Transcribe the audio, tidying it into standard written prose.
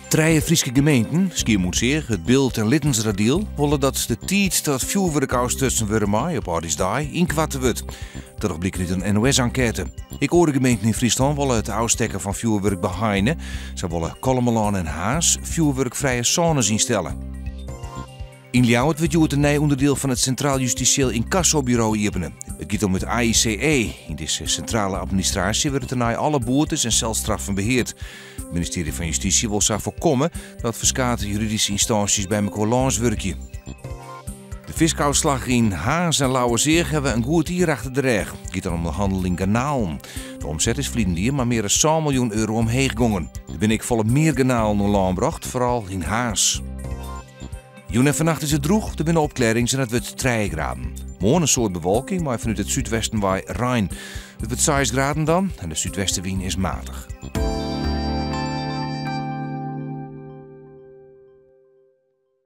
Trije Fryske gemeenten, Skiermûntseach, It Bilt en Littenseradiel, wolle dat de tiid dat fjoerwurk ôfstutsen wurde mei op âldjiersdei ynkoarte wurdt. Dat docht bliken út in NOS-enkête. Ek oare gemeenten yn Fryslân wolle it ôfstekken fan fjoerwurk beheine. Sa wolle Kollumerlân en Harns fjoerwurkfrije sônes ynstelle. Yn Ljouwert wurdt hjoed in nij ûnderdiel fan it Sintraal Justysjeel Ynkassoburo iepene. It giet om it AICE. Yn dizze sintrale administraasje wurde tenei alle boetes en selstraffen beheard. It ministearje fan Justysje wol sa foarkomme dat ferskate juridyske ynstânsjes by mekoar lâns wurkje. De fiskôfslach yn Harns en Lauwerseach hawwe in goed jier achter de rêch. It giet dan om de hannel yn garnalen. De omset is ferliden jier mei mear as sân miljoen euro omheech gongen. Der binne ek folle mear garnalen oan lân brocht, foaral yn Harns. Jûn en fannacht is it drûch, der binne opklearrings en it wurdt trije graden. Moarn in soad bewolking mei fanút it súdwesten wei rein. It wurdt seis graden dan en de súdwestewyn is matich.